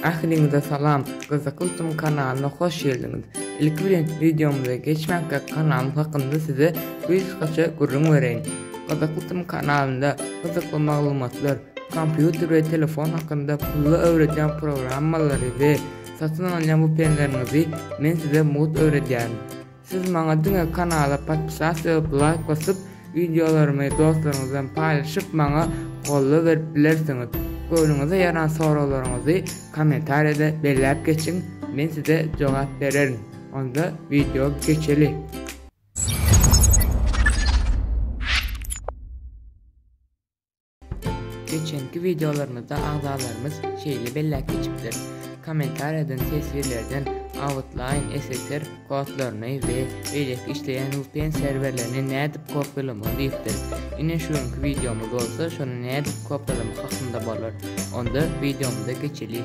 Ähliňize salam, Gyzykly Tüm kanalyna hoş geldiňiz. Ilki bilen wideomyza geçmänkä kanalym hakynda size gysgaça gürrüň bereýin. Gyzykly Tüm kanalynda gyzykly maglumatlar, kompýuter we telefon hakynda pully öwredýän programmalary we satyn alynýan VPN-leriňizi men size mugt öwredýärin. Siz maňa diňe kanala podpisasiýa we laýk basyp, wideolarymy dostlaryňyz bilen paýlaşyp maňa goldaw berip bilersiňiz. Göwnüňize ýaran soraglaryňyzy kommentariýada belläp geçiň, men size jogap bererin. Onda wideo geçeli. Geçenki wideolarymyzda agzalarymyz şeýle belläp geçipdir, Kommentariýadan teswirlerden Outline SSR kodlaryny we beýleki işleýän VPN serwerlerini nädip kopýalamaly diýipdir. Ine şu günki wideomyz bolsa şony nädip kopýalamak hakynda bolar. Onda wideomyza geçeli.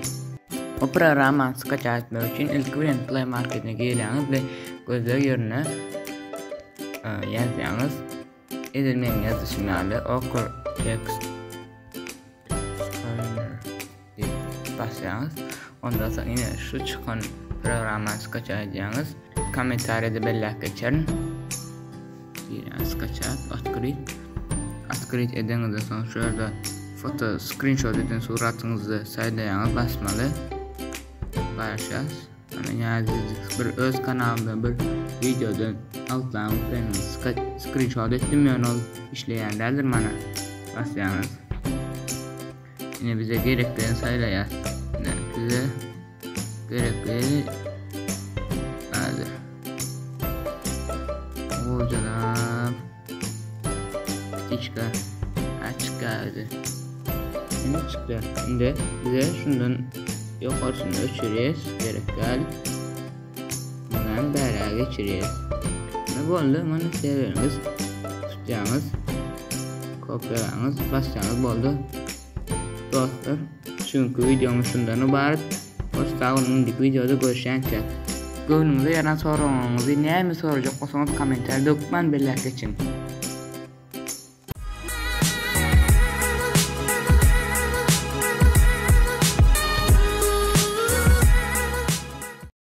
Bu programmany skaçat etmek üçin ilki bilen Play Marketine girýäňiz we gözleg ýerine ýazýaňyz. Edil meň ýazyşym ýaly okur text scanner diýip basýaňyz. Ondan soň ýene şu çykan programmany skaçat edýäňiz. Kommentariýada belläp geçerin. Girýän skaçat, otkryt. Otkryt edeňizden soň şu ýerde foto skrinşot eden suratyňyzy saýlaýaňyz, basmaly. Garaşýas. Men ýa bir öz kanalymda bir wideodan altlaň ben screenshot etdim ýöne ol işleýän däldir mana. Basýaňyz. Ine bize gereklerini saýlaýas. Ine bize gerekli hazır. Ojalap. Птичка. Açık geldi. Şimdi çykdy. Şimdi bize şundan ýokarsyny öçürýäs. Gerek däl. Mundan bärä geçirýäs. Ne boldy? Muny serwerimiz tutýaňyz. Kopýalaňyz, basýaňyz boldy. Dostlar, çünki wideomyz şundan ybarat. Hoş sag boluň, indiki wideoda görüşýänçäk. Göwnüňize ýaran soragyňyzy näme sorajak bolsaňyz kommentariýada hökman belläp geçiň.